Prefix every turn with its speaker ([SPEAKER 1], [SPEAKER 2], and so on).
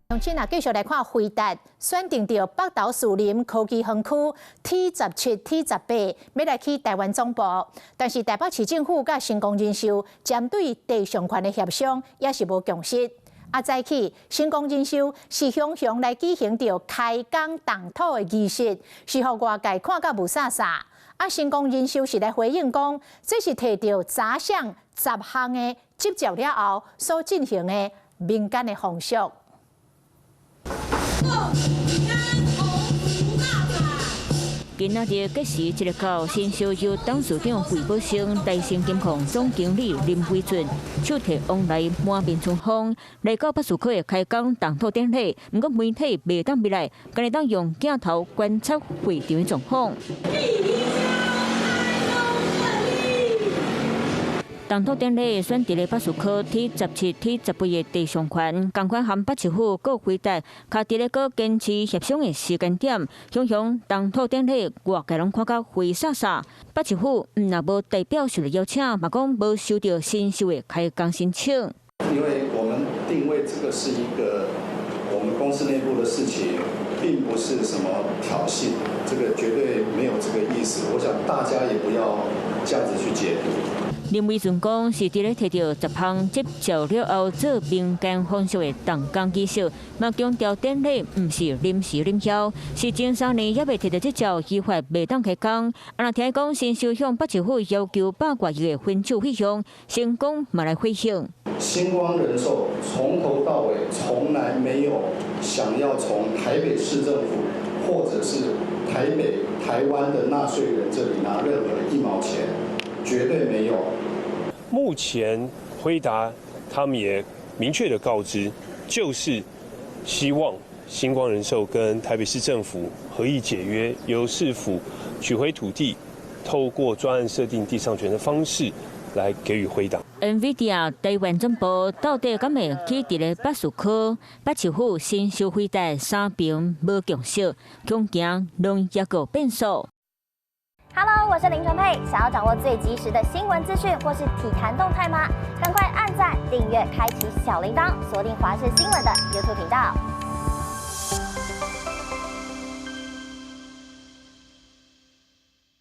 [SPEAKER 1] 鄉親啊，繼續來看輝達選定著北投士林科技園區 T17、T18欲來起台灣總部，但是台北市政府佮星光人壽針對地上權的協商也是無共識。啊，早起星光人壽是雄雄來舉行著開工動土的儀式，是予外界看甲霧煞煞。啊，星光人壽是來回應講，這是提著雜項十項的執照了後所進行的民間的風俗。
[SPEAKER 2] 恭喜安紅福大展。
[SPEAKER 3] 今仔日吉時一个到，新壽由董事長魏寶生、台盛金控總經理林維俊手提往來滿面春風，來到北士科的開工動土典禮。毋過媒體袂當入來，干焦會當用鏡頭觀察會場的狀況。
[SPEAKER 2] 開工順利。
[SPEAKER 3] 動土典禮選佇咧北士科 T17、T18的地上權，仝款和北市府閣輝達，卡佇咧閣堅持協商的時間點，雄雄動土典禮外界攏看甲灰煞煞。北市府毋但無代表受到邀請，嘛講無收著新壽的開工申請。
[SPEAKER 4] 因為我們定位這個是一個我們公司內部的事情，並不是什麼挑釁，這個絕對沒有這個意思。我想大家也不要這樣子去解讀。
[SPEAKER 3] 林維順講，是佇咧提著十項執照了後做民間方式的動工儀式，嘛強調典禮毋是臨時臨敲，是前3年猶未提著執照，依法袂當開工。啊，若聽講新壽向北市府要求百外億的分手費用，星光嘛來回應。
[SPEAKER 4] 星光人壽從頭到尾從來沒有想要從台北市政府或者是台北台灣的納稅人這裡拿任何的一毛錢，絕對沒有。
[SPEAKER 5] 目前輝達他們也明確的告知，就是希望星光人壽跟台北市政府合意解約，由市府取回土地，透過專案設定地上權的方式來給予輝達。
[SPEAKER 3] NVIDIA 台灣總部到底敢會起佇咧北士科？北市府新壽輝達三邊無共識，恐驚攏猶閣變數。
[SPEAKER 6] Hello，我是林純佩。想要掌握最及時的新聞資訊或是體壇動態嗎？趕快按讚、訂閱、開啟小鈴鐺，鎖定華視新聞的 YouTube 頻道。